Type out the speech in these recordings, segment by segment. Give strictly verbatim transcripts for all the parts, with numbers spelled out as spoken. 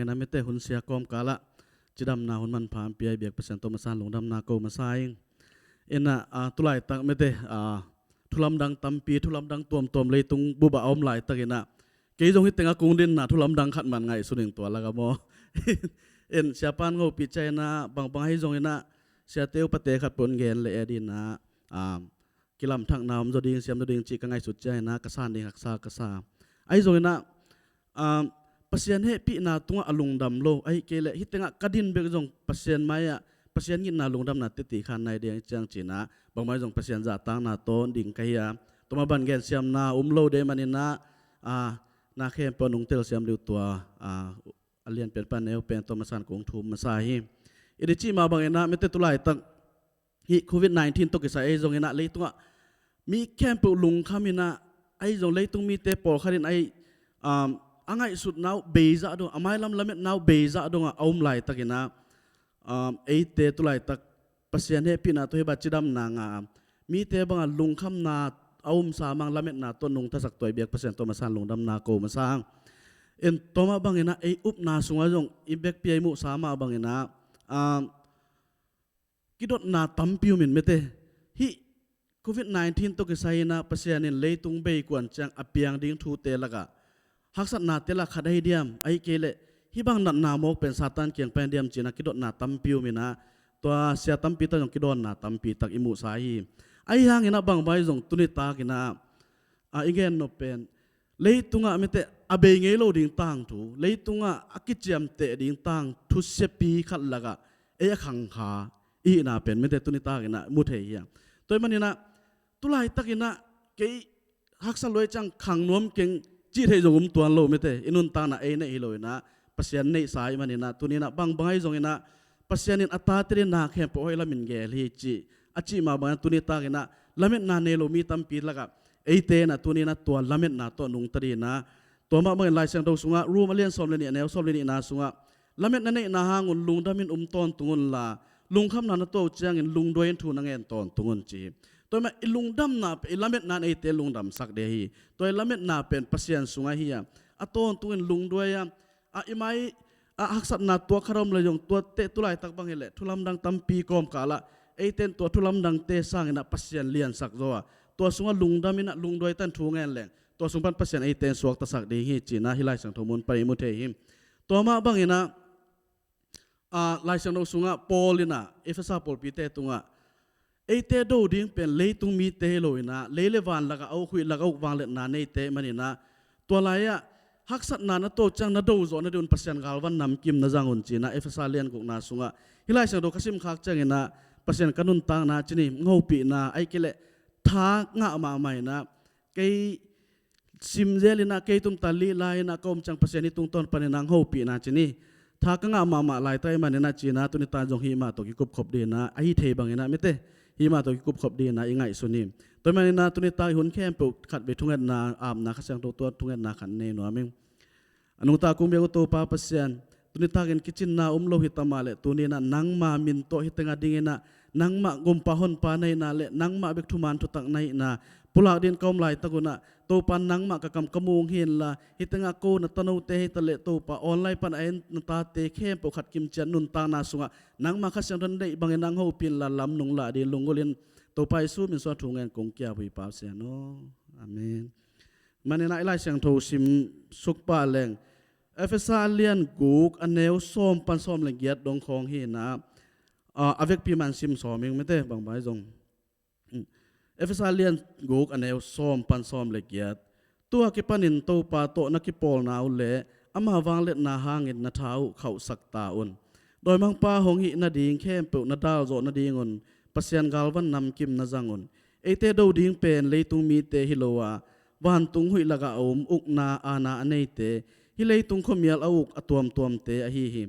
Ina mite hun sia kawmkalah cidamna hun manpha hong pia i biak Pasian tawh masa-in lungdamna ko masa ing. Ina, ah, tulaitak mite, ah, thulamdang tampi, thulamdang tuamtuam leitung bup ah a om laitak ina kei zong hih tengah kong dinna thulamdang khat man ngaihsun ing tua lak ah maw. In siapa in hong hopih ciang ina bangbang ahi zong ina siate upate khat peuh in gen leh e ding ina, ah, kilamthakna om zaw ding, siam zaw ding cih ka ngaihsut ciang ina ka san ding haksa ka sa. Ahi zong ina, ah, Pasian hehpihna tungah a lungdam lo, ahih kei leh hih tengah ka din bek zong Pasian mai-ah Pasian ngitna lungdamna titi khan nai ding ciang ci ina, bangmah zong Pasian zahtakna tawh ding ka hi a, tua mah bang gen siamna om lo ding man ina, ah, na khempeuh nong telsiam ding uh tua, ah, a lianpian pan neu pen tawh masa-in kong thum masa hi. I di cih mah bang ina mite tulaitak hih covid nineteen tawh kisai ahi zong ina leitungah mi khempeuh lungkham ina, ahi zong leitung mite pawlkhat in ahi, um, a ngaihsutna uh beizah dong, a mailam lametna uh beizah dong a om laitak ina, um, eite tulaitak Pasian hehpihna tawh hih bang cidamna ngah a, mite bangah lungkhamna a omsa mang lametna tawh nungtasak tua i biak Pasian tawh masa-in lungdamna ko masa ing. In tua mah bang ina ei upna sungah zong i biakpi-a i muhsa mah bang ina, um, kidotna tampi om in mite. Hih covid nineteen tawh kisai ina Pasian in leitung bei kuan ciang a piang ding thute lakah haksatnate lak khat ahi diam, ahih kei leh hih bang natna mawk pen Satan kiang pan diam ci ina kidotna tampi om ina, tua sia tampi tak zong kidawnna tampi tak i muhsa hi. Ahi hang ina bangbang ahi zong tuni tak ina, ah, i gen nop pen leitungah mite a bei ngei lo ding tangthu, leitungah a kiciamteh ding tangthu siapi khat lakah ei a khangkha i hihna pen mite tuni tak ina mu thei hi a. Tua ahih man ina tulaitak ina kei haksa lua ciang khang nuam keng cih theih zong om tuan lo mite, i nuntakna ei neih hi lo ina Pasian neihsa ahih man ina tuni ina bangbang ahi zong ina Pasian in a tate dinna khempeuh hoih lamin geel hi cih a cih mah bang ina tuni tak ina lametna nei lo mi tampi lakah eite ina tuni ina tua lametna tawh nungta ding ina, tua mah bangin Lai Siangtho sungah Rom a lian sawm le nih a neu sawm le nihna sungah lametna neihna hang un lungdamin um tawntung unla, lungkhamna na tuah uh ciangin lungduai-in thu na ngen tawntung un ci hi. Tua ahih man i lungdamna pen i lametna in eite lungdamsak ding hi. Tua i lametna pen Pasian sungah hi a, a tawntungin lungduai a, a i mai a haksatna tuak khat a om leh zong tuate tulaitak bang hi leh thulamdang tampi kawmkalah eite in tua thulamdangte sang ina Pasian liansak zaw a, tua sungah lungdam ina lungduai tan thu ngen leng tua sung pan Pasian eite in suaktasak ding hi ci ina hih Lai Siangtho mun pan i mu thei hi. Tua mah bang ina, ah, Lai Siangtho sungah Paul ina Efesa pawlpite tungah eite do ding pen leitung mite hi lo ina lei le van lakah a uk, huih lakah a uk vangliatna neite ahih man ina tua lai-ah haksatna na tuah uh ciang na do zawh nading un Pasian galvan namkim na zang un ci ina Efesa lian gukna sungah hih Lai Siangtho ka simkhak ciang ina Pasian ka nuntakna ci ni hong hopihna ahih kei leh tha ngah mahmah ina kei sim zel ina kei tumta lih lai ina ka om ciang Pasian hih tungtawn pan ina hong hopihna ci ni tha ka ngah mahmah laitak ahih man ina ci ina tuni tak zong hih mah tawh kikupkhop ding ina ahi thei bang ina mite hih mah tawh kikupkhop ding ina i ngaihsun hi. Tua ahih man ina tuni tak i hun khempeuh khatvei thungetna apna Kha Siangtho tawh thungetna khat nei nuam ing. A nungta kong biak uh Topa Pasian, tuni takin kicinna om lo hi ta mah leh tuni ina nangma min tawh hih tengah ding ina nangmah gumpa honpa na hihna le nangmah bek thuman thutak na hihna pulak dingin ka om laitak un ah Topa nangmah ka kam ka mung hi inla hih tengah ko na tanote hi ta leh Topa online pan a en na tate khempeuh khat kimciat nuntakna sungah nangmah Kha Siangtho na deih bangin nang hopih inla lam nong lah dingin lunggulh in Topa Jesu min suang thu ngen kong ki-ap uh hi Pa Pasian aw. Amen. Man ina i Lai Siangtho sim suk pah leng Efesa lian guk a neu sawm pan sawm le giat dong khawng hi ina, ah, a vekpi man sim sawm ing mite bangbang ahi zong. Efesa lian guk a neu sawm pan sawm le giat. Tua kipanin Topa tawh na kipawlna uh le ama vangliatna hangin na tha uh khauhsak ta un. Dawimangpa hong hih nading khempeuh na dal zawh nading un Pasian galvan namkim na zang un. Eite do ding pen leitung mite hi lo a, vantung huih lakah a um ukna aana a neite, hih leitung khuamial a uk a tuamtuamte ahi hi.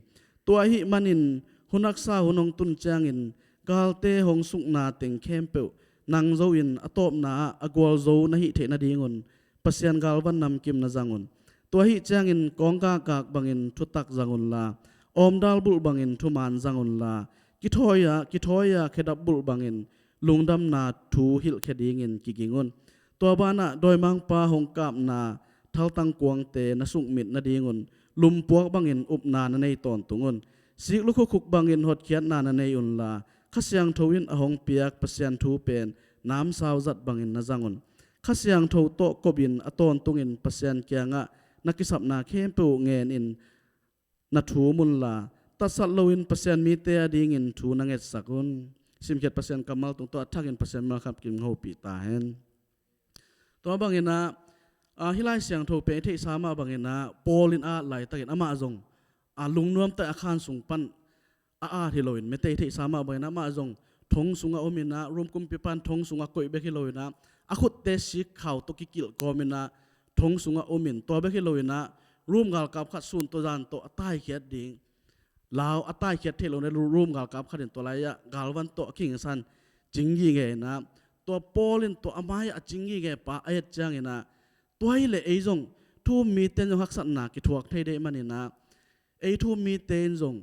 Tua ahih manin hun haksa hun hong tun ciangin galte hong sukna teng khempeuh nang zo in a tawpna ah a gualzo na hih theih nadingun Pasian galvan namkim na zang un. Tua ahih ciangin kawnggakgak bangin thutak zang unla, awmdal bulh bangin thuman zang unla, kithawi-a kithawi-a khedap bulh bangin lungdamna thu hilhkhia dingin kiging un. Tua banah dawimangpa hong kapna thaltang kuangte na sukmit nadingun lumpuak bangin upna na nei tawntung un. Sik lukhukhuk bangin hotkhiatna na nei unla, Kha Siangtho in a hong piak Pasian thu pen namsau zat bangin na zang un. Kha Siangtho tawh kopin a tawntungin Pasian kiangah na kisapna khempeuh ngenin na thum unla, tatsat loin Pasian mite adingin thu na ngetsak un. Simkhiat Pasian kammal tung tawh a thakin Pasian mimal khempeuh hopih ta hen. Tua banginah, ah, hih Lai Siangtho pen i theihsa mah banginah Paul in a at laitakin amah zong, ah, lungnuamte a khan sung pan a at hi loin, mete i theihsa mah banginah amah zong thong sungah ominah, Rom kumpipa in thong sungah koih bek hi loinah, a khutte sikkhau tawh kikilh kawminah thong sungah omin, tua bek hi loinah Rom galkap khat sun tawh zan tawh a taikhiat ding, lau a taikhiat theih lo ne Rom galkap khat in tua lai-ah galvan tawh a kingsan cing gige inah, tua Paul in tua a mai-ah a cing gige pa a et cianginah, tua hileh ei zong thu-um mite in zong haksatna kithuak thei dei maninah, ei thu-um mite in zong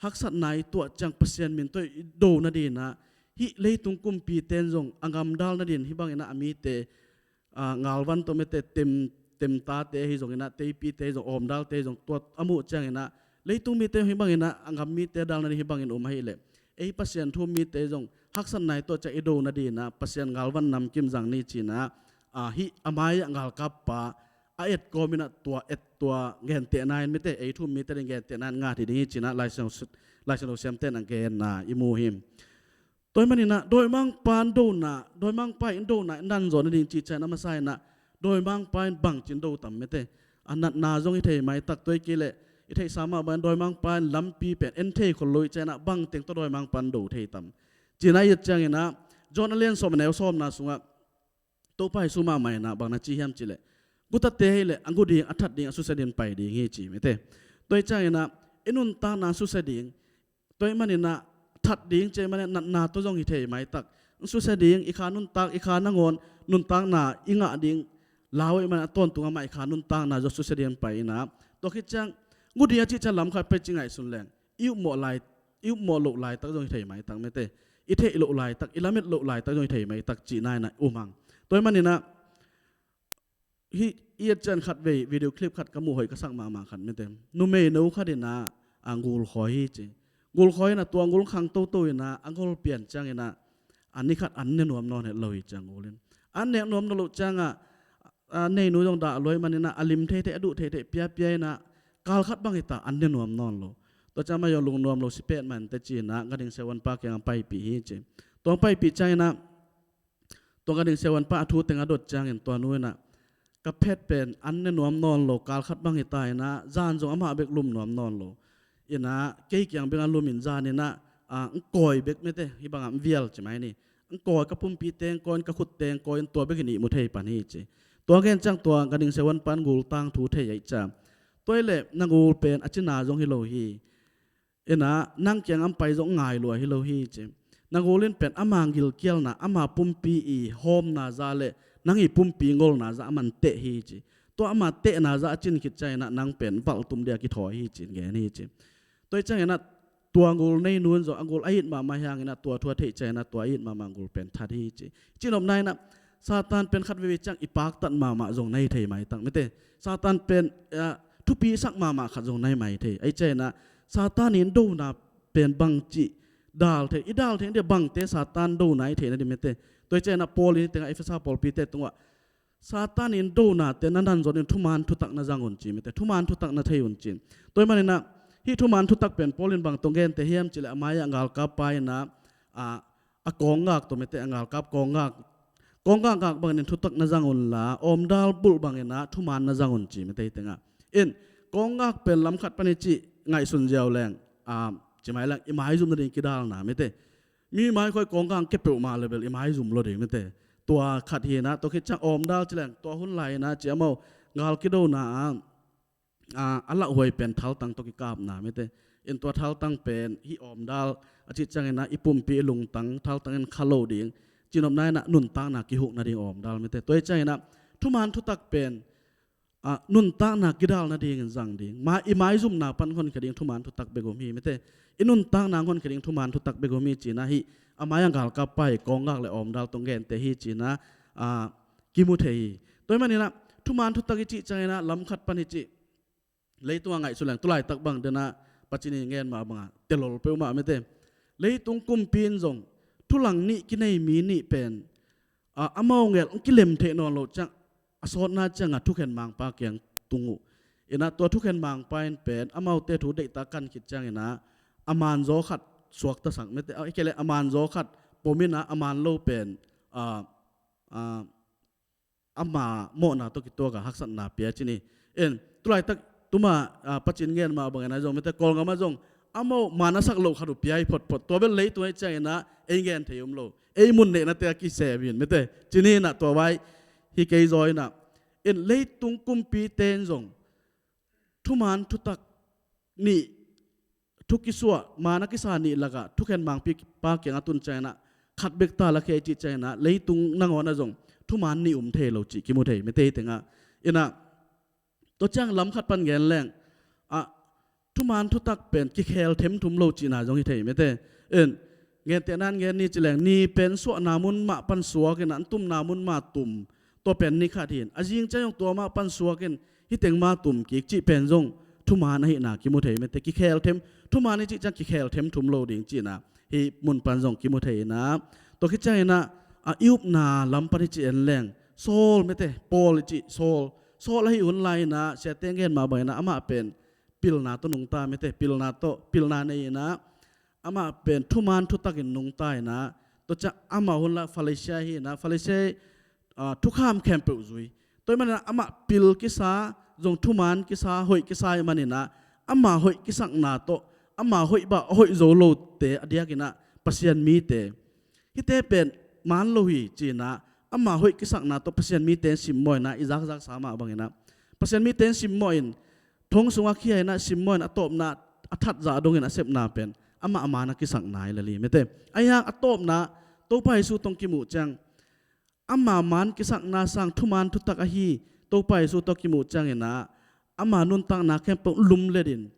haksatna i tuah ciang Pasian min tawh i do nadinah, hih leitung kumpite in zong a gamdal nadin hih banginah a mite, ah, galvan tawh mete tem, temtate ahi zonginah, teipite ahi zong, awmdalte ahi zong, tua a muh cianginah leitung mite hih banginah a gam mite dal nadin hih bangin um ahileh, ei Pasian thu-um mite zong haksatna i tuah ciang i do nadinah Pasian galvan namkim zang ni cinah, ah, hih a mai-ah galkap pa a et kawminah tua et tua gentehna in, mete ei thu-um mite in gentehna in ngat hi ding hi cinah Lai Siangtho, Lai Siangtho siamte in a genna i mu hi. Tua hi maninah dawimangpa in dona, dawimangpa in dona in nanzawh nading cih ciang a masa inah dawimangpa in bangcin do tam, mete? A natna zong i thei maitak, tua hi kei leh i theihsa mah bangin dawimangpa in lampi pen en thei khol lo i cianah bangteng tawh dawimangpa in do thei tam. Cinah i et cianginah John a lian sawm a neu sawmna sungah Topa Jesu mahmah inah bang na ci hiam cihleh, gutate hileh a gu ding, a that ding, a susia ding pai ding hi ci, mete? Tua hi cianginah i nuntakna susia ding, tua hi maninah that ding ci maninah natna tawh zong hi thei maitak. Susia ding, i kha nuntak, i kha nangawn nuntakna i ngah ding lau ahih maninah tawntungah mah i kha nuntakna zong susia ding pai inah, tua khit ciang gu ding a cih ciang lam khat pei ci ngaihsun leng i upmawh lai, i upmawh loh laitak zong hi thei maitak, mete? I theih loh laitak, i lamet loh laitak zong hi thei maitak cihna inah um hang. Tua hi maninah hih i et ciang khat vei video clip khat ka muh hoih ka sak mahmah khat, mete? Numeino khat inah a gul khawi hi ci. Gul khawi inah tua gul khang toto inah a gol pian cianginah a ni khat an ne nuam nawn het lo hi ci a gul in. An nek nuam nawn loh ciangah, a, neinu zong dah luai maninah a lim theithei, a duh theithei piapia inah kal khat bang hi ta, an ne nuam nawn lo. Tua ciang amah zong lungnuam lo si pet mah inteh cinah Gading Seuanpa kiangah paipih hi ci. Tua paipih cianginah tua Gading Seuanpa a thu teng a dot ciangin tua nu inah, ka phet pen an ne nuam nawn lo, kal khat bang hi ta inah, zan zong amah bek lum nuam nawn lo. Inah kei kiang bek a lum in zan inah, a, ng kawi bek, mete, hih bangah ng vial ci mai ni. Ng kawi, ka pumpi teng kawi in, ka khut teng kawi in, tua bek in ihmu thei pan hi ci. Tua gen ciang tua Gading Seuanpa in gul tangthu thei ahih ciang, tua hileh na gul pen a cina zong hi lo hi. Inah nang kiangah pai zong ngai lua hi lo hi ci. Na gul in pen ama gilkialna, ama pumpi i hawmna zah le nang i pumpi ngolna zah aman teh hi ci. Tua ama tehna zah a cin khit cianginah nang pen valh tum dia kithawi hi ci-in gen hi ci. Tua hi cianginah tua gul neinu in zong a gul a it mahmah hi hanginah tua thu a theih cianginah tua a it mahmah gul pen that hi ci. Cinopna inah Satan pen khat veivei ciang i paktat mahmah zong na hi thei maitak, mete? Satan pen, ah, thupisak mahmah khat zong na hi mai thei. Ahih cianginah Satan in dona pen bangci dal thei, i dal thei ding bangte Satan dona i thei nading, mete? Tua hi cianginah Paul in hih tengah Efesa pawlpite tungah Satan in donate na nanzawh in thuman thutak na zang un ci, mete? Thuman thutak na thei un ci. Tua hi maninah hih thuman thutak pen Paul in bang tawh gente hiam cihleh a mai-ah galkappa inah, ah, a kawnggak tawh, mete, a galkap kawnggak, kawnggak gak bangin thutak na zang unla, awmdal bulh banginah thuman na zang un ci, mete, hih tengah. In, kawnggak pen lam khat pan i cih ngaihsun ziau leng, a, ci mai leng, i maizum nading kidalna, mete. Mi mai khoi kawnggak kepeuh mah le bel i maizum lo ding, mete. Tua khat hinah, tua khit ciang awmdal ci leng, tua hun lai inah ci a maw, gal kidona ah, a, a lauhuai pen thaltang tawh kikapna, mete. In tua thaltang pen hih awmdal a cih cianginah i pumpi i lungtang thaltang in kha lo ding, cinopna inah nuntakna kihuk nading awmdal, mete. Tua hi cianginah thuman thutak pen, a, nuntakna kidal nadingin zang ding. Ma, i maizumna pan honkhia ding thuman thutak bek om hi, mete. I nuntakna honkhia ding thuman thutak bek om hi cinah hih a mai-ah galkappa i kawnggak le awmdal tawh gente hi cinah, a, kimu thei hi. Tua hi maninah thuman thutak i cih cianginah lam khat pan i cih Leitung a ngaihsun leng tulaitak bang dena Pasian in ngen mah banga telol peuhmah mete. Leitung kumpi in zong thulang nih kinei mi nih pen a, amau ngel hong kilem theih nawn loh ciang a sawtna cianga thukhen mangpa kiang tung uh. Ina tua thukhen mangpa in pen amaute thu deihta kan khit ciangina a manzaw khat suaktasak mete, a, ikele a manzaw khat pom ina a man lo pen a, a, ama mawhna tawh kituaka haksatna pia cini. En tulaitak tuma a, Pasian ngen mah bangin a zong mete Kawlgama zong amau manasak loh khat uh pia hi photphot. Tua bel leitung ahi ciangina ei ngen thei um lo, ei mun nehna te a kisem in mete cini ina tua vai hi kei zaw ina. En leitung kumpi ten zong thuman thutak nih thu kisuah mana kisa nih laka thukhen mangpi pa kianga tun ciangina khat bek ta lakhia i cih ciangina leitung nangawn a zong thuman nih um thei lo cih kimu thei mete hi tenga. Ina tua ciang lam khat pan ngen leng a thuman thutak pen kikhel themthum lo cihna zong hi thei mete. En gentehna in ngen ni ci leng ni pen suahna mun mah pan suak ina an tumna mun mah tum. Tua pen ni khat hin a zing ciang zong tua mah pan suak in hi teng mah tum kik cih pen zong thuman ahihna kimu thei mete. Kikhel them thuman i cih ciang kikhel themthum lo ding cihna hi mun pan zong kimu thei ina. Tua khit ciangina a i upna lam pan hi cih en leng Saul mete, Paul i cih Saul, Saul ahi hun lai ina siate ngen mah bangina amah pen pilna tawh nungta mete, pilna tawh pilna nei ina amah pen thuman thutakin nungta ina. Tua ciang amah hun la Pharisee hi ina Pharisee a, thukham khempeuh zui. Tua hi manina amah pil kisa zong thuman kisa hoih kisa hi manina ama hoih kisakna tawh ama hoih bah a hoih zo lote a diakina Pasian mite hite pen man lo hi cina ama hoih kisakna tawh Pasian mite in simmawh ina i zakzaksa mah bangina Pasian mite in simmawh in thong sunga khia ina simmawh in a tawpna a thatzah dongin a sepna pen ama a man a kisakna hi lel hi mete. Ahi hang a tawpna Topa Jesu tawh kimuh ciang ama man kisakna sang thuman thutak ahi Topa Jesu tawh kimuh ciangina ama nuntakna khempeuh lumletin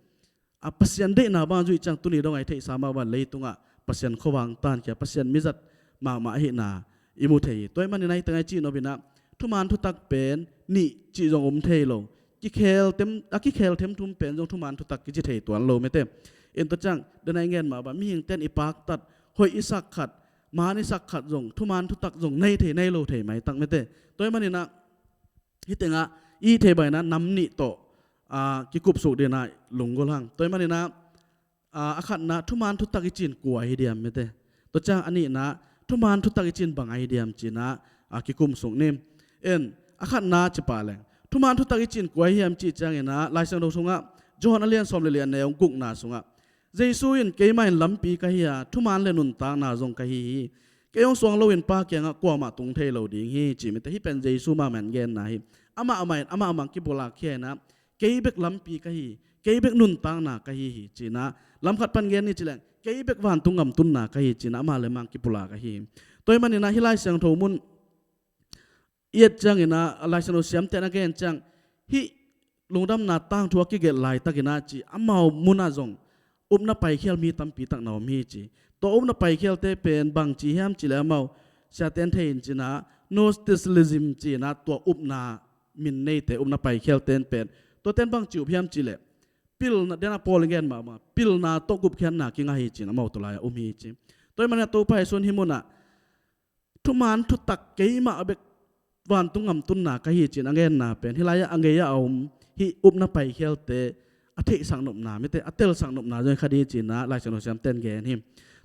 a Pasian deihna bang a zuih ciang tuni dong a i theihsa mah bang leitungah Pasian khuavak tangkhia Pasian mizat mahmah ahihna i mu thei hi. Tua hi manina hi teng a i cih nopina thuman thutak pen nih cih zong om thei lo. Kikhel them, a kikhel themthum pen zong thuman thutak kici thei tuan lo mete. In tua ciang dena i ngen mah bang mihingten i paktat hoih i sak khat man i sak khat zong thuman thutak zong nei thei nei lo thei maitak mete. Tua hi manina hi tenga i thei baina nam nih tawh a, kikupsuk dina lunggulh hang. Tua hi manina a, a khatna thuman thutak i cin kua hi diam mete. Tua ciang a nihna thuman thutak i cin bang ahi diam cina a, kikumsuk ni. En a khatna ci pah leng thuman thutak i cin kua hi hiam cih ciangina Laisiangtho sungah Johan a lian sawm le lian neu gukna sungah Jesu in keimah in lampi ka hi a thuman le nuntakna zong ka hi hi. Kei hong suang loin Pa kiangah kuamah tung thei lo ding hi ci mete hi pen Jesu mahmah in genna hi. Amah amah in amah amah kipulak khia ina kei bek lampi ka hi kei bek nuntakna ka hi hi cina lam khat pan gen ni ci leng kei bek vantung gam tunna ka hi cina amah le mang kipulak ahi hi. Tua hi manina hi Laisiangtho mun i et ciangina Laisiangtho siamte na gen ciang hih lungdamna tangthu a kigelh laitakina ci amau muna zong upna paikhial mi tampi tak na om hi ci. Tua upna paikhialte pen bangci hiam ci le amau siaten thei in cina Gnosticism cina tua upna min neite upna paikhialten pen tuaten bangci up hiam ci le pilna dena Paul in gen mahmah pilna tawh gupkhiatna kinga hi cina amau tua lai-a um hi ci. Tua hi manina Topa Jesu in hi muna thuman thutak keimah bek vantung gam tunna ka hi cin a genna pen hi lai-ah a ngei-ah a om hih upna paikhialte a theihsak nopna mete a telsak nopna zong kha ding cina Laisiangtho siamten gen hi.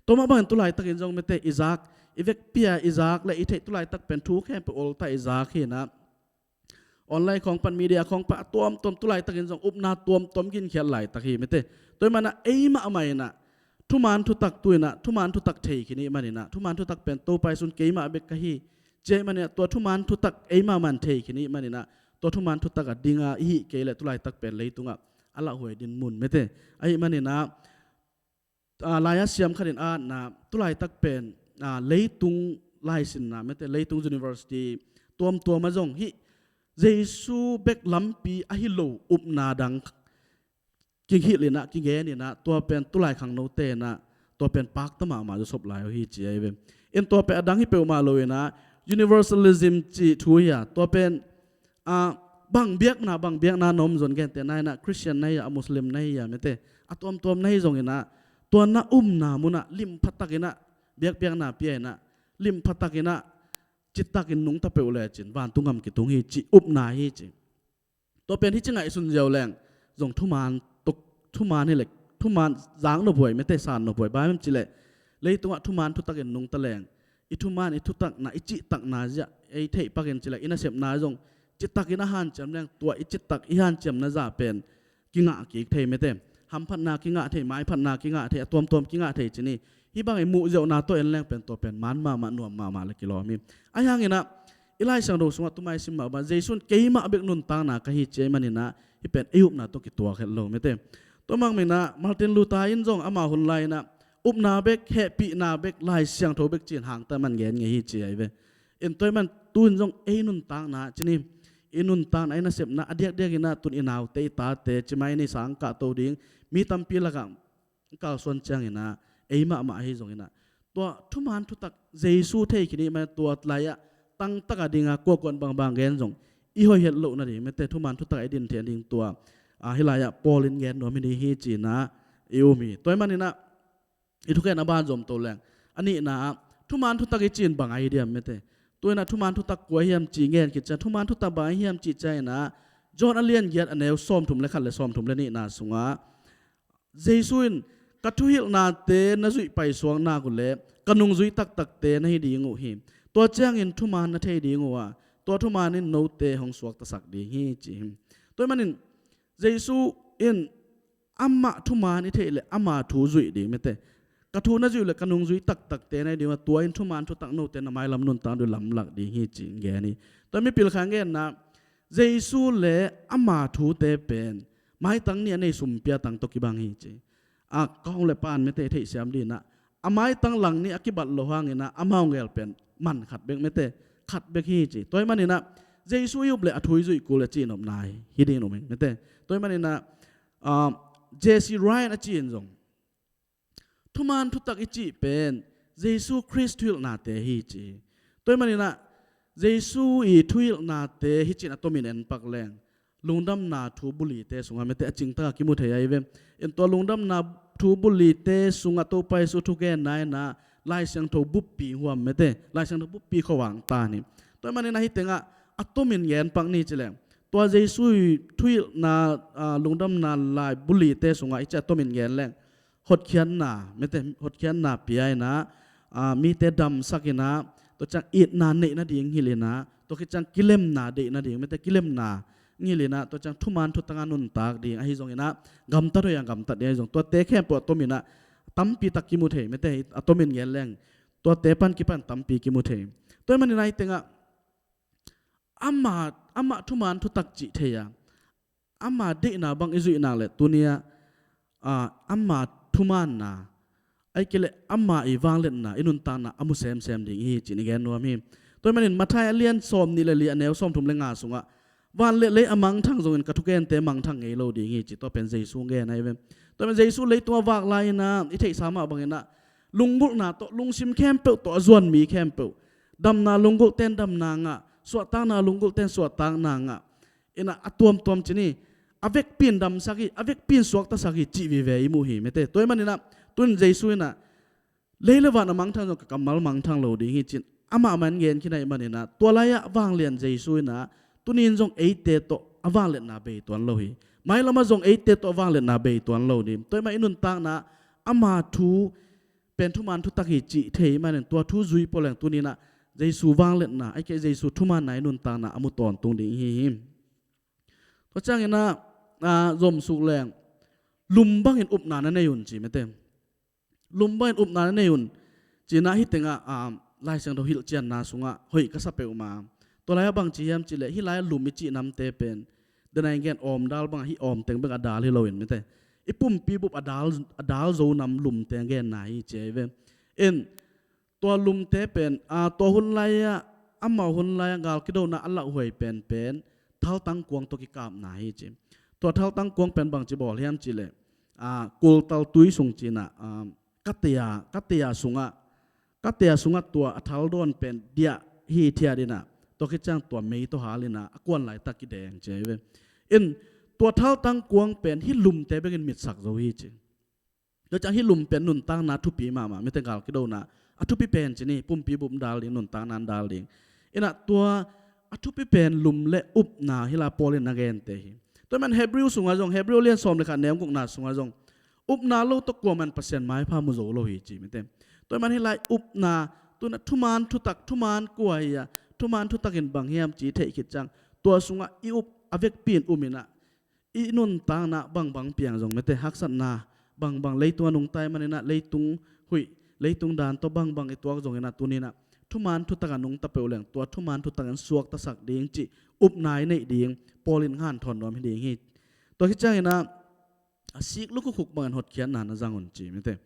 Tua mah bangin tulaitakin zong mete i zak i vekpi-a i zak le i theih tulaitak pen thu khempeuh olta i zak hi ina online khawng pan media khawng pan a tuamtuam tulaitakin zong upna tuamtuam ginkhiat laitak hi mete. Tua hi manina eimah amah ina thuman thutak tu ina thuman thutak thei khin i hih manina thuman thutak pen Topa Jesu in keimah bek ka hi ci a hih manina tua thuman thutak eimah amah in thei khin i hih manina tua thuman thutak a dinga i hih kei le tulaitak pen leitungah a lauhuai din mun mete. Ahih manina a, lai-a siam khatin a atna tulaitak pen a, leitung laisinna mete leitung university tuamtuam a zong hih Jesu bek lampi ahi lo upna dang kihilh ina kigen ina tua pen tulai khangnote ina tua pen pakta mahmah zaw sop lai uh hi ci ahi ve. In tua pen a dang hi peuhmah lo ina universalism cih thu hi a tua pen a, bang biakna, bang biakna na om zong, gentehna in ah Khristian na hi a, Muslim na hi a, mete, a tuamtuam na hi zongin ah, tua na omna mun ah lim pha takin ah biakpiakna pia in ah, lim pha takin ah citakin nungta peuh lecin vantung gam kitung hi ci, upna hi ci. Tua pen hi ci ngaihsun ziau leng zong thuman tuk, thuman hi leh, thuman zak nophuai, mete, san nophuai, bang hiam cih leh leitungah thuman thutakin nungta leng, i thuman, i thutakna, i cihtakna zia ei theih pakin cih leh i nasepna zong citakin a hanciam leng, tua i citak, i hanciamna zah pen kingah kik thei, mete. Hamphatna kingah thei, maiphatna kingah thei, a tuamtuam kingah thei ci ni. Hih bang i muhziauhna tawh en leng pen tua pen man mahmah, nuam mahmah le kilawm hi. Ahi hangin ah i Lai Siangtho sungah tu-a i sim mah bang, Jesu in keimah bek nuntakna ka hi ci ahih manin ah hih pen ei upna tawh kituak het lo, mete. Tua mah bangin ah Martin Luther in zong ama hun lai-in ah upna bek, hehpihna bek, Lai Siangtho bek ci-in hangtak man gen ngei hi ci ahi ve. In tua ahih man tu-in zong ei nuntakna ci ni, i nuntakna, i nasepna, a diakdiakin ah tu-in i naute, i tate, ci mai ni, sang kahto ding, mi tampi lakah kalsuan ciangin ah ei mahmah ahi zongin ah, tua thuman thutak Jesu thei khin i hih man tua lai-ah tangtak a ding a kuakuan bangbang gen zong i hoih het loh nading, mete, thuman thutak a i din theih nading tua, a, hih lai-ah Paul in gen nuam hi ding hi ci-in ah i um hi. Tua ahih manin ah i thugen a ban zom to leng, a nihna ah thuman thutak i ci-in bang ahi diam, mete. Tu-in ah thuman thutak kua hiam ci ngen khit ciang, thuman thutak bang ahi hiam cih ciangin ah John a lian giat, a neu sawmthum le khat le sawmthum le nihna sungah Jesu in, "Ka thuhilhnate na zuih paisuak nak uh leh ka nungzui taktakte na hi ding uh hi. Tua ciangin thuman na thei ding uh a, tua thuman in note hong suaktasak ding hi," ci hi. Tua ahih manin Jesu in amah thuman i theih leh ama thu zuih ding, mete. "Ka thu na zuih uh leh ka nungzui taktakte na hi ding uh a, tua in thuman thutak note na mailam nuntak ding uh lamlak ding hi," ci-in gen hi. Tua mipil khat in genna, Jesu le ama thute pen maitang nih a nei sum pia tang tawh kibang hi ci. A, ka hong le pan, mete, theihsiam dingin ah, a maitang lang nih a kibat loh hangin ah amau gel pen man khat bek, mete, khat bek hi ci. Tua ahih manin ah Jesu i up leh a thu i zuih kul a ci-in nopna hi dingin um hi, mete. Tua ahih manin ah, ah, J C Ryan a ci-in zong thuman thutak i cih pen Jesu Khrist thuhilhnate hi ci. Tua ahih manin ah Jesu i thuhilhnate hi ci-in a tomin en pak leng, Lungdamna Thu bulite sungah, mete, a cingtak a kimu thei ahi ve. In tua Lungdamna Thu bulite sungah Topa Jesu thugenna in ah Lai Siangtho buppi huam, mete, Lai Siangtho buppi khuavak ta hi. Tua ahih manin ah hih tengah a tomin gen pak ni ci leng, tua Jesu i thuhilhna, a, Lungdamna Lai bulite sungah i cih a tomin gen leng, hotkhiatna, mete, hotkhiatna pia in ah, a, mite damsak in ah, tua ciang itna neih nading hilh in ah, tua khit ciang kilemna deih nading, mete, kilemna hilh in ah, tua ciang thuman thutak a nuntak ding ahi zongin ah, gamtat hoih a gamtat ding ahi zong, tuate khempeuh a tomin ah tampi tak kimu thei, mete, a tomin gen leng tuate pan kipan tampi kimu thei. Tua ahih manin ah hih tengah ama, ama thuman thutak cih thei a, ama deihna bang i zuih nak leh tuni-ah, a, ama thumanna, ahih kei leh ama i vangliatna, i nuntakna a mu semsem ding i hi ci-in i gen nuam hi. Tua ahih manin Matthai a lian sawmnih le li, a neu sawmthum le nga sungah, "Van le lei a mangthang zongin ka thugente mangthang ngei lo ding hi," ci. Tua pen Jesu gen ahi ve. Tua ahih manin Jesu leitungah vak lai-in ah i theihsa mah bangin ah lunggulhna tawh, lungsim khempeuh tawh, a zuan mi khempeuh, damna lunggulhte in damna ngah, suahtakna lunggulhte in suahtakna ngah, in ah a tuamtuam ci ni, a vekpi in damsak hi, a vekpi in suaktasak hi cih vive i muh hi, mete. Tua ahih manin ah tun Jesu in ah, "Lei le van a mangthang zong ka kammal mangthang lo ding hi," ci-in amah mah in gen khin ahih manin ah, tua lai-ah vanglian Jesu in ah tuni-in zong eite tawh a vangliatna bei tuan lo hi. Mailam ah zong eite tawh a vangliatna bei tuan lo ding. Tua ahih manin i nuntakna ama thu pen thuman thutak hi cih thei ahih manin tua thu zui pah leng tuni-in ah Jesu vangliatna, ahih kei leh Jesu thumanna i nuntakna a mu tawntung ding i hi hi. Tua ciangin ah, a, zomsuk leng, "Lum bangin upna na nei un," ci, mete. "Lum bangin upna na nei un," ci-in ah hih tengah, a, Lai Siangtho hilhcianna sungah hoih ka sa peuhmah. Tua lai-ah bang ci hiam cih leh, hih lai-ah lum i cih namte pen, dena in gen awmdal bangah hih awm teng bek a dal hi loin, mete, i pumpi bup a dal, a dal zo nam lumte genna hi ci ahi ve. In, tua lumte pen, a, tua hun lai-ah, amau hun lai-ah gal kidona a lauhuai penpen thaltang kuang tawh kikapna hi ci. Tua thaltang kuang pen bangci bawl hiam cih leh, a, kultal tui sung ci-in ah, a, kateia, kateia sungah, kateia sungah tua a thaldawn pen diah hithiat in ah, Tua khit ciang tua mei tawh hal in a, a kuan laitak kideng ci hi ve. In tua thaltang kuang pen hih lumte bekin mitsak zo hi ci. Tua ciang hih lum pen nuntakna thupi mahmah, mite, gal kidona a thupi pen ci ni, pumpi bup dal ding, nuntakna dal ding. In a tua a thupi pen lum le upna hi la Paul in a gente hi. Tua man Hebrew sungah zong, Hebrew lian sawm le khat, nem gukna sungah zong, upna lo tawh kuaman Pasian maipha mu zo lo hi ci, mite. Tua man hi lai upna, tu in a thuman thutak, thuman kua hi a, thuman thutak in bang hiam ci theih khit ciang, tua sungah i up, a vekpi in um in a, i nuntakna bangbang piang zong, mite, haksatna bangbang, leitung a nungta i man in a, leitung huih, leitung dan tawh bangbang i tuak zong in a, tuni in a thuman thutak a nungta peuh leng tua thuman thutak in suaktasak ding cih upna i neih ding Paul in hanthawn nuam hi ding hi. Tua khit ciang in a, a sik lukhu khuk bangin hotkhiatna na zang un ci, mite.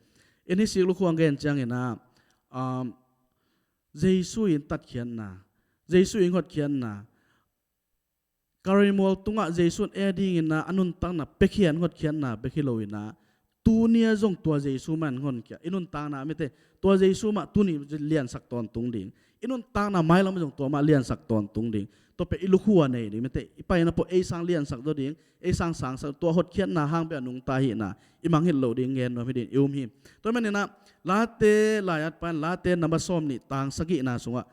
In hih sik lukhu a gen ciang in a, um, Jesu in tatkhiatna, Jesu in hotkhiatna, Kalvari mual tungah Jesu in ei ding in a, a nuntakna piakhia in hotkhiatna bek hi lo in a, tuni a zong tua Jesu mah in honkhia, i nuntakna, mite, tua Jesu mah tuni liansak tawntung ding. I nuntakna mailam zong tua mah liansak tawntung ding. Tua pen i lukhu a nei ding, mite. I pai na pawh ei sang liansak zaw ding, ei sang sangsak, tua hotkhiatna hang bek a nungta hihna i mangngilh loh ding gen nuam hi ding i um hi. Tua man in a, Late lai-at pan, Late namba sawm nih, tang sagihna sungah,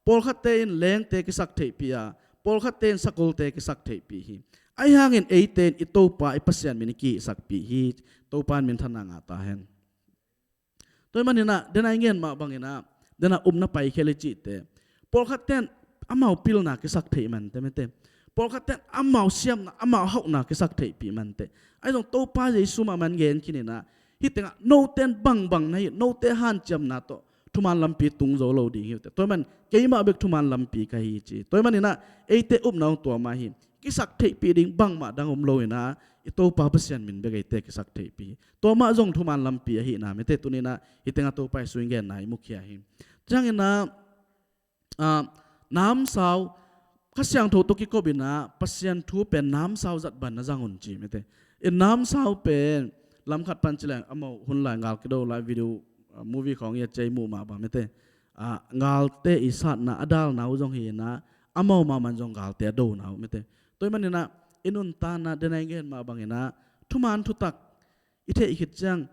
pawlkhatte in lengte kisak theihpih a, pawlkhatte in sakolte kisak theihpih hi. Ahi hangin eite in i Topa i Pasian min i kihihsakpih hi. Topa in minthanna ngah ta hen. Tua hi man in a, den a i ngen mah bang in a, den a upna paikhel i cihte, pawlkhatte in amau pilna kisak theih mante, mite. Pawlkhatte in amau siamna, amau hauhna kisak theihpih mante. Ahi zong Topa Jesu mah man gen khin in a, hih tengah note in bangbang na hi, note hanciamna tawh thuman lampi tung zo lo ding hi uh teh. Tua hi man keimah bek thuman lampi ka hi ci. Tua hi man in a, eite upna hong tua mah hi. Kisak theihpih ding bangmah dang om lo in a, i Topa Pasian min bek eite kisak theihpih hi. Tua mah zong thuman lampi ahihna, mite, tuni in a hih tengah Topa Jesu in genna i mukhia hi. Ciang in a, ah, namsau, Kha Siangtho tawh kikop in a, Pasian thu pen namsau zat bang na zang un ci, mite. In namsau pen, lamkhat pan ci leng, amau hun lai gal kido lai video, ah, movie khawng i a cei muh mah bang, mite. Ah, galte i satna, a dalna uh zong hi in a, amau mah man zong galte a dona uh, mite. Tua hi man in a, i nuntakna, den a i gen mah bang in a, thuman thutak i theih khit ciang,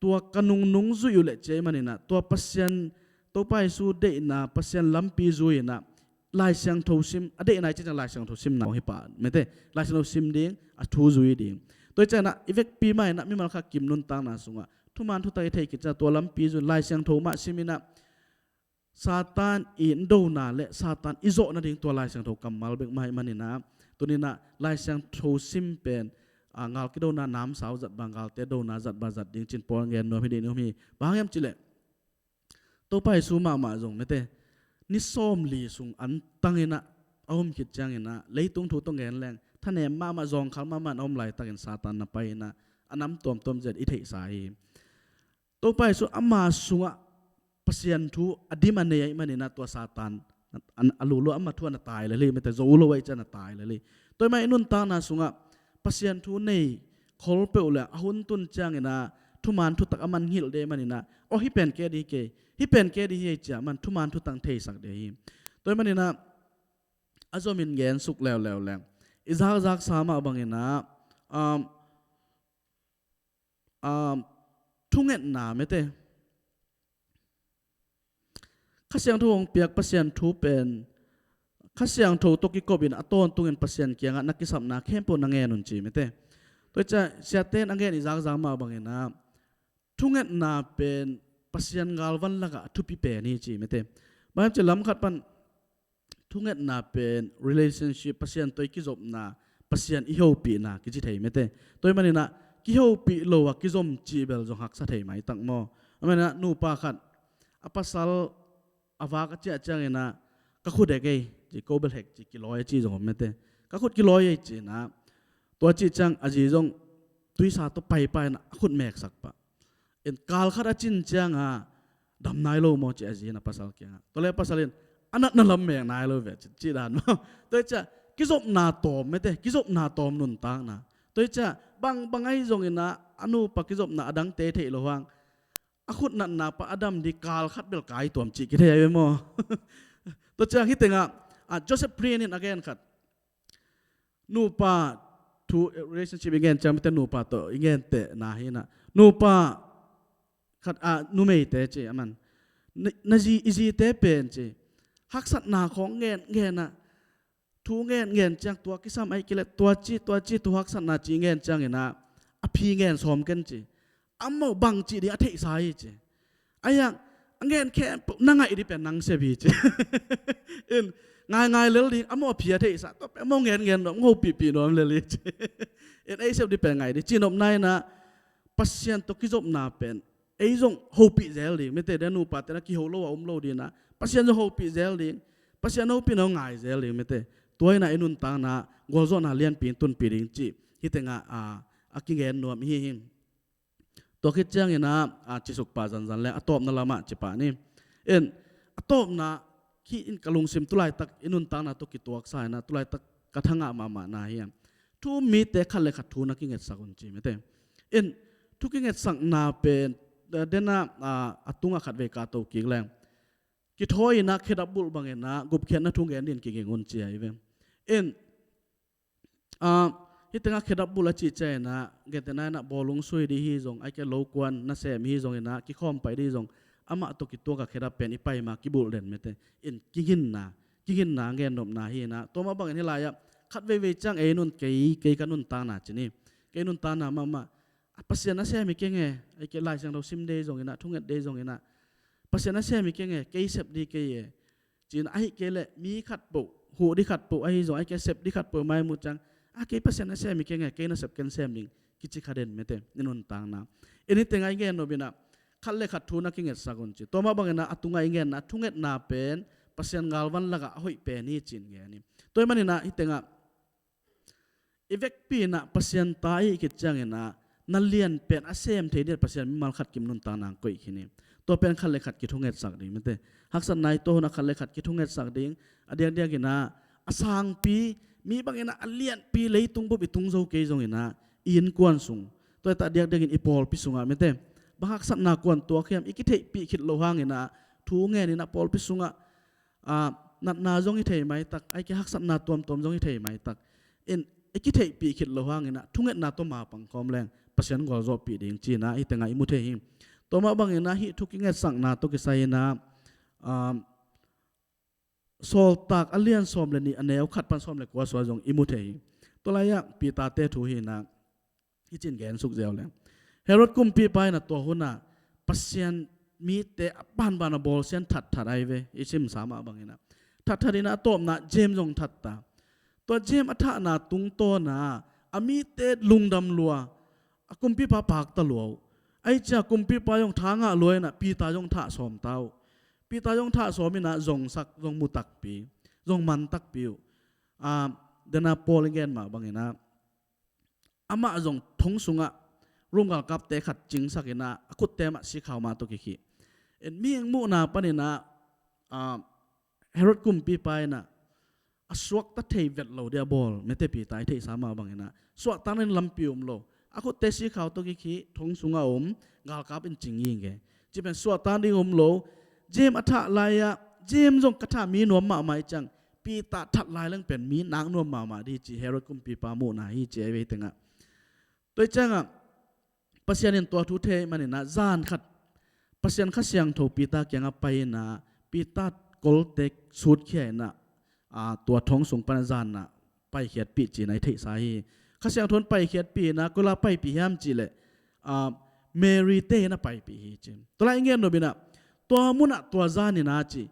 tua ka nungnung zuih uh leh ci ahih man in a, tua Pasian, Topa Jesu deihna, Pasian lampi zui in a, Lai Siangtho sim, a deihna i cih ciang Lai Siangtho simna hi pah, mite, Lai Siangtho sim ding, a thu zui ding. Tua hi ciang in a, i vekpi mah in a, mimal khat kim nuntakna sungah thuman thutak i theih khit ciang tua lampi zui, Lai Siangtho mah sim in a, Satan i dona le Satan i zawh nading tua Lai Siangtho kammal bek mah ahih man in a, tuni in a Lai Siangtho sim pen, ah, gal kidona namsau zat bang, galte dona zat bang zat ding ci-in Paul in gen nuam hi ding, nuam hi. Bang hang hiam cih leh, Topa Jesu mahmah zong, mite, ni sawmli sung antang in a, a om khit ciang in a, leitung thu tawh gen leng, thanem mahmah, zawngkhal mahmah in a om laitakin Satan na pai in a, a nam tuamtuam zet i theihsa hi. Topa Jesu ama sungah Pasian thu a dim a nei ahih man in a, tua Satan a, a lulu, ama thu a na tai lel hi, mite, zo lo ahih ciang a na tai lel hi. Tua hi man i nuntakna sungah Pasian thu nei khol peuh le a hun tun ciang in a, thuman thutak a man ngilh ding ahih man in a, aw, hih pen kei ding hi kei, hih pen kei ding hi ei ci a man thuman thutak theisak ding hi. Tua hi man in a, a zom in gen suk leuleu leng, i zakzaksa mah bang in a, um, um, thungetna, mite. Kha Siangtho hong piak Pasian thu pen, Kha Siangtho tawh kikop in a tawntungin Pasian kiangah na kisapna khempeuh na ngen un ci, mite. Tua hi ciang siate in a gen i zakzak mah bang in a, thungetna pen Pasian galvan lakah a thupi pen hi ci, mite. Bang hiam cih leh lamkhat pan thungetna pen relationship, Pasian tawh i kizopna, Pasian i hopihna kici thei, mite. Tua hi man in a, kihopih lo a kizom cih bel zong haksa thei maitak maw. Ahih man in a, nupa khat a pasal a vak a ciah ciang in a, ka khut hek ei ci, ko bel hek ci, kilawi a ci zong om, mite. Ka khut kilawi ei ci in a, tua cih ciang a zi zong tuisa tawh paipai in a, a khut meksak pah. In kal khat a cin ciang a, dam nai lo maw ci a zi in a pasal kiangah. Tua leh pasal in, a natna lam mek nai lo ve ci, cih dan maw. Tua hi ciang kizopna tawm, mite, kizopna tawm nuntakna. Tua hi ciang bangbang ahi zong in a, a nupa kizopna a dangte theih loh hang, a khut natna pan a dam ding, kal khat bel kai tuam cih kithei ahi ve maw. Tua ciang hih tengah Ah, Joseph Prin in a gen khat, nupa thu, relationship i gen ciang mite nupa tawh i gen teh na hi na, nupa khat, ah, numeite ci a man, na, na zi, i zite pen ci, haksatna khawng gen gen a, thu gen gen ciang tua kisam ahi kei leh tua ci tua ci thu haksatna ci gen ciangin ah, a phi gen sawm ken ci, amau bang ci ding a theihsa hi ci. Ahi hang a gen khempeuh na ngaih ding pen nang sep hi ci. In, ngaingai lel ding, amau a phi a theihsa, tua pen amau gen gen nuam, hopihpih nuam lel hi ci. In, ei sep ding pen ngaih ding ci nopna in ah, Pasian tawh kizopna pen ei zong hopih zel ding, mite, den nupa tena kiho lo a om lo ding in ah, Pasian zong hopih zel ding, Pasian hopihna ngai zel ding, mite. Tua in ah i nuntakna gualzawhna lianpi in tunpih ding ci, hih tengah, ah, a kigen nuam i hi hi. Tua khit ciangin ah, ah, cisuk pah zanzan le a tawpna lamah ci pah ni. In, a tawpna, hih in ka lungsim tulaitak i nuntakna tawh kituaksa in ah, tulaitak ka thangah mahmahna hi a, thu um mite khat le khat thu na kingetsak un ci, mite. In, thu kingetsakna pen, eh, den ah, ah, a tungah khatvei ka to kik leng, kithawi in ah khedap bulh bangin ah gupkhiatna thu gen dingin kiging un ci ahi ve. In, ah, hih tengah khedap bulh a cih ciangin ah, gentehna in ah bawlung sui ding hi zong, ahih kei leh lo kuan nasem hi zongin ah, kikhawm pai ding hi zong, amah tawh kituak a khedap pen i pai ma kibulh den, mite. In, kiginna, kiginna gen nopna hi in ah, tua mah bangin hih lai-ah khat veivei ciang ei nun, kei, kei ka nuntakna ci ni, kei nuntakna mahmah, a, Pasian a sem hi keng e, ahih kei leh Lai Siangtho sim ding hi zongin ah, thunget ding hi zongin ah, Pasian a sem hi keng e, kei sep ding kei e, ci in ah, ahih kei leh mi khatpeuh, huh ding khatpeuh ahi zong, ahih kei leh sep ding khatpeuh mai muh ciang, a, kei Pasian a sem hi keng e, kei nasep ken sem ding, kici kha den, mite, i nuntakna. In, hih tengah i gen nop in ah, khat le khat thu na kingetsak un ci. Tua mah bangin ah a tungah i genna, thungetna pen Pasian galvan lakah a hoih pen hi ci-in gen hi. Tua ahih manin ah hih tengah i vekpi in ah Pasian ta i hih khit ciangin ah, na lian pen a sem thei ding Pasian mimal khat kim nuntakna koih khin hi. Tua pen khat le khat kithungetsak ding, mite. Haksatna i tuah hun ah khat le khat kithungetsak ding. A diakdiakin ah, a sangpi, mi bangin ah a lianpi, leitung bup i tung zo kei zongin ah, i innkuan sung, tua hi ta a diakdiakin i pawlpi sungah, mite, bang haksatna kuan tuak hiam i kitheihpih khit loh hangin ah, thu ngenin ah pawlpi sungah, ah, natna zong hi thei maitak, ahih kei leh haksatna tuamtuam zong hi thei maitak. In, i kitheihpih khit loh hangin ah thungetna tawh mapang khawm leng Pasian gualzawhpih ding ci-in ah hih tengah i mu thei hi. Tua mah bangin ah hih thu kingetsakna tawh kisai in ah, ah, Sawltak a lian sawm le nih, a neu khat pan sawm le kua sung ah zong i mu thei hi. Tua lai-ah Peter-te thu hi in ah, hih ci-in gen suk ziau leng, Herod kumpipa in ah tua hun ah Pasian mite a banban a bawlsia in thatthat ahi ve, i simsa mah bangin ah. Thatthat in ah a tawpna James zong that ta. Tua James a thahna tungtawn ah a mite lungdam lua, a kumpipa pakta lua uh. Ahih ciang kumpipa zong tha ngah lua in ah Peter zong thah sawm ta uh. Peter zong thah sawm in ah zongsak, zong mu takpi, zong man takpi uh. Ah, den ah Paul i gen mah bangin ah, amah zong thong sungah Rom galkapte khat cingsak in ah, a khutte mah sikhau mah tawh kikhih. In, mihing muhna panin ah, ah, Herod kumpipa in ah, a suakta thei vet lo ding a bawl, mite, Peter i theihsa mah bangin ah, suahtakna ding lampi um lo. A khutte sikhau tawh kikhih, thong sungah om, galkap in cing ngingei. Cih pen suahtak ding um lo. James a thah lai-ah, James zong ka thah mi nuam mahmah hi ciang, Peter that lai leng pen mi nak nuam mahmah ding hi ci, Herod kumpipa muhna hi ci ahi ve hih tengah. Tua hi ciangah Pasian in tua thu thei manin ah, zan khat Pasian Kha Siangtho Peter kiangah pai in ah, Peter kolte sutkhia in ah, ah, tua thong sung pan ah zan ah paikhiatpih ci-in ah i theihsa hi. Kha Siangtho in paikhiatpih in ah, koi la paipih hiam cih leh, ah, Mary-te inn ah paipih hi ci. Tua lai-ah i gen nop in ah, tua mun ah tua zan in ah ci,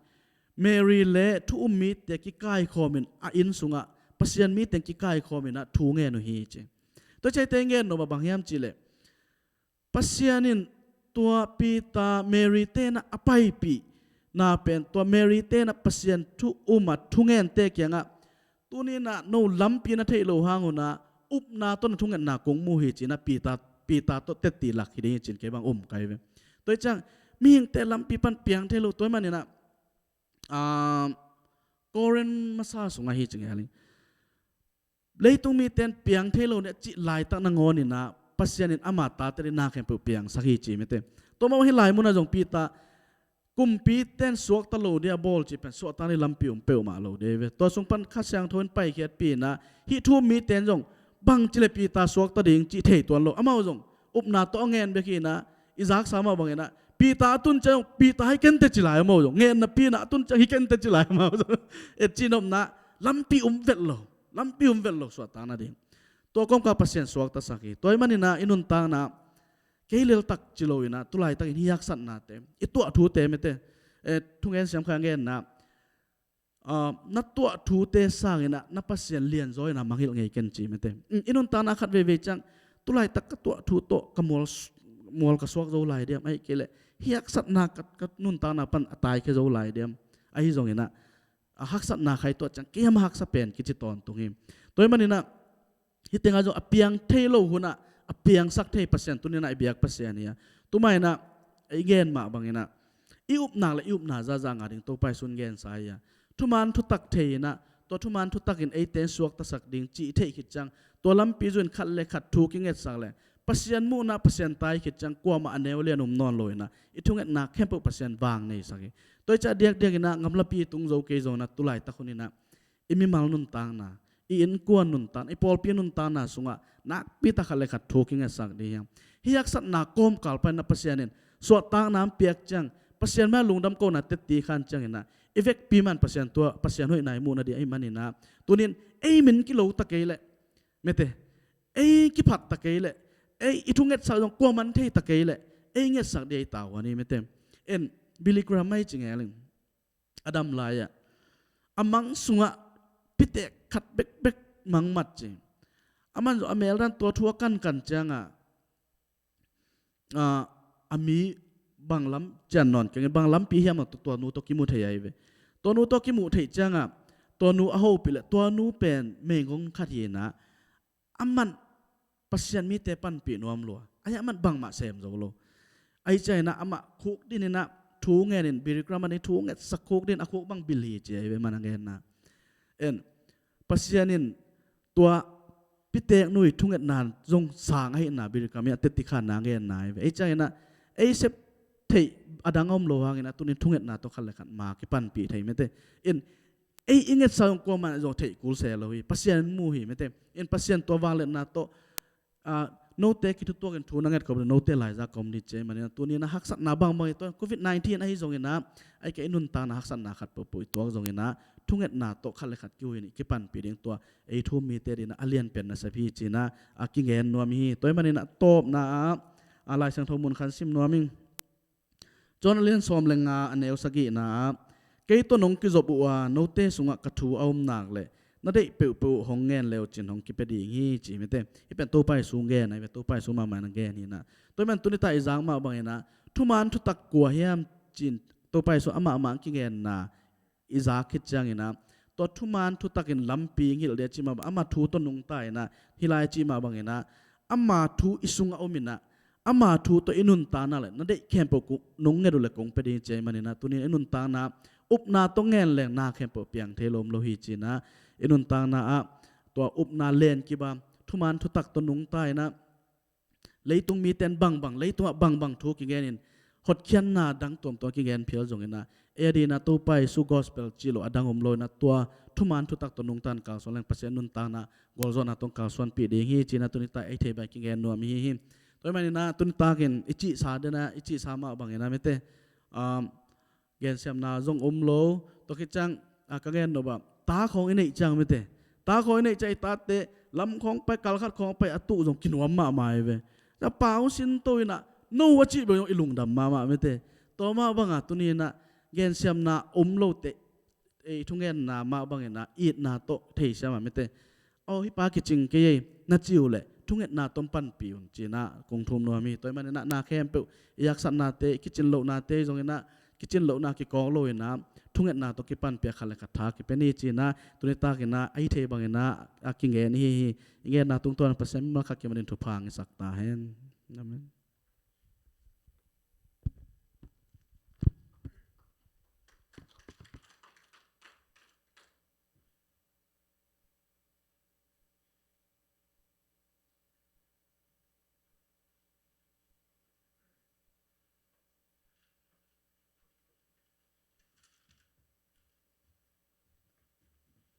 Mary le thu um mite kikaikhawm in, a inn sungah Pasian mite kikaikhawm in ah thu ngen uh hi ci. Tua ciangin i gen nop ah bang hiam cih leh, Pasian in tua Peter Mary-te inn ah a paipihna pen, tua Mary-te inn ah Pasian thu um a thungente kiangah, tuni in ah no lampi na theih loh hang un ah, upna tawh na thungetna kong mu hi ci-in ah Peter, Peter tawh tetti lak hi ding hi ci-in kei bang um ka hi ve. Tua hi ciang, mihingte lampi pan piang thei lo, tua ahih manin ah, ah, Korin masa sungah hi ci nge, leitung mite in piang thei lo ni a cih laitak nangawn in ah, Pasian in ama tate ading na khempeuh piangsak hi ci, mite. Tua mah bang hih lai mun ah zong Peter, Kumpite'n suakta lo ding a bawl cih pen suahtakna lampi um peuhmah lo ding hi ve. Tua sung pan Kha Siangtho in paikhiatpih in ah, hih thu-um mite'n zong bangci leh Peter suakta ding cih thei tuan lo. Amau zong upna tawh a ngen bek hi in ah, i zaksa mah bangin ah, Peter a tun ciang zong Peter hi kei inteh ci lai amau zong. Ngen napi in ah a tun ciang hi kei inteh ci lai amau zong. Et cih nopna, lampi um vet lo. Lampi um vet lo suahtakna ding. Tua kawmkal Pasian suaktasak hi. Tua ahih manin ah i nuntakna, kei leltak ci lo in ah, tu laitakin hih haksatnate, i tuah thute mete, eh, thungen siam kha ngen in ah, ah, na tuah thute sangin ah na Pasian lianzaw in ah mangngilh ngei ken ci mete. Mm, i nuntakna khat veivei ciang, tu laitak ka tuah thu tawh ka mual, mual ka suak zo lai diam, ahih kei leh hih haksatna ka, ka nuntakna pan a taikhia zo lai diam. Ahi zongin ah, a haksatna khat i tuah ciang, kei a mah haksa pen kici tawntung hi. Tua ahih manin ah, hih tengah zong a piang thei lo hun ah a piangsak thei Pasian tuni in ah i biak Pasian hi a. Tua manin ah, i gen mah bangin ah, i upna leh i upna zahzah ngah ding Topa Jesu in gensa hi a. Thuman thutak thei in ah, tua thuman thutak in eite'n suaktasak ding cih i theih khit ciang, tua lampi zui in khat leh khat thu kingetsak leh, Pasian muhna, Pasian tai khit ciang kuamah a neu lian um nawn lo in ah, i thungetna khempeuh Pasian vang neisak hi. Tua ahih ciang diakdiak in ah, gamlapi i tung zo kei zongin ah, tu laitak hun in ah, i mimal nuntakna, i innkuan nuntakna, i pawlpi nuntakna sungah nakpi tak khat leh khat thu kingetsak ding hi hang. Hih haksatna kawmkal pan in ah Pasian in suahtakna hong piak ciang, Pasian mai-ah lungdam kohna tetti khan ciangin ah, i vekpi man Pasian tua, Pasian hoihna i muh nading ahih manin ah, tuni in ei min kilo ta kei leh, mete, ei kiphat ta kei leh, ei i thungetsak zong kuaman thei ta kei leh, ei ngetsak ding a i tavuan hi mete. En, Billy Graham mai ci ngel ing. A dam lai-ah, a mang sungah pitek khat bekbek mang mat ci. Aman zong a meldan tua thu a kankan ciangah, ah, a mi bang lam cian nawn keng in, bang lampi hiam a tua, tua nu tawh kimu thei ahi ve. Tua nu tawh kimuh theih ciangah, tua nu a hopih leh, tua nu pen meigong khat hi in ah, aman Pasian mite panpih nuam lua. Ahi, aman bangmah sem zo lo. Ahi ciangin ah amah khukdin in ah thu ngen in, Billy Graham in thu ngetsak khukdin, a khuk bang bil hi ci ahi ve, aman a ngenna. En, Pasian in tua pitek nu i thungetna zong sang ahihna Billy Graham in a tetti khanna a ngenna ahi ve. Ahi ciangin ah ei sep theih a dang a om lo hangin ah tuni in thungetna tawh khat leh khat ma kipanpih thei mete. En, ei i ngetsak zong kuamah in zong theih kul se lo hi. Pasian in mu hi mete. En, Pasian tua vangliatna tawh, ah, note kithutuak in thu na nget khop leh note laizak ka om ding ci ahih manin ah, tuni in ah haksatna bangbang i tuah, covid nineteen ahi zongin ah, ahih kei leh i nuntakna haksatna khat pohpoh i tuak zongin ah, thungetna tawh khat leh khat kihui in i kipanpih ding tua ei thu-um mite adingin ah a lianpen nasep hi ci-in ah, a kingen nuam i hi. Tua ahih manin ah tawpna ah, a Lai Siangtho mun khat sim nuam ing. John a lian sawm leh nga, a neu sagihna ah, kei tawh nong kizop uh a, note sungah ka thu a om nak leh, na deih peuhpeuh uh hong ngen le uh cin hong kipia ding hi ci mete. Hih pen Topa Jesu ngen ahi ve, Topa Jesu mahmah in a ngen hi in ah. Tua ahih manin tuni-a i zak mah bangin ah, thuman thutak kua hiam ci-in Topa Jesu amah mah a kigenna i zak khit ciangin ah, tua thuman thutak in lampi ngilh ding a cih mah bang, ama thu tawh nungta in ah, hih lai a cih mah bangin ah, ama thu i sungah om in ah, ama thu tawh i nuntakna leh na deih khempeuh kong nget uh leh kong pia ding ci ahih manin ah, tuni in i nuntakna upna tawh ngen leng na khempeuh piang thei lo om lo hi ci-in ah, i nuntakna ah tua upna len kip a, thuman thutak tawh nungta in ah, leitung mite'n bangbang, leitungah bangbang thu kigen in, hotkhiatna dang tuamtuam kigen phial zongin ah, ei adingin ah Topa Jesu gospel cih loh a dang om lo in ah, tua thuman thutak tawh nungta in kalsuan leng Pasian nuntakna gualzawhna tawh kalsuanpih ding hi ci-in ah tuni-a ei thei bang kigen nuam i hi hi. Tua ahih manin ah tuni-a in i cihsa den ah, i cihsa mah bangin ah mete, um, gensiamna zong om lo. Tua khit ciang, a, ka gen nop ah, ta khawng i neih ciang mete, ta khawng i neih ciang i tate lam khawng pai, kal khat khawng pai a tuh zong kinuam mahmah hi ve. Tua pa hong sin to in ah, no a cih bang zong i lungdam mahmah mete. Tua mah bang a tuni in ah gensiamna om lote, ei thungetna mah bangin ah itna tawh theisiam a mete. Aw, hih pa kicing kei ei, na ci uh leh thungetna tawh panpih un ci-in ah kong thum nuam hi. Tua ahih manin ah na khempeuh, i haksatnate, i kicin lohnate zongin ah, kicin lohna kikawk lo in ah, thungetna tawh kipanpih a khat leh khat tha kipia ni ci-in ah, tuni-a in ah, a hi thei bangin ah, a kingen i hi hi. I ngetna tungtawn Pasian mimal khat kim adingin thupha hong hisak ta hen. Amen.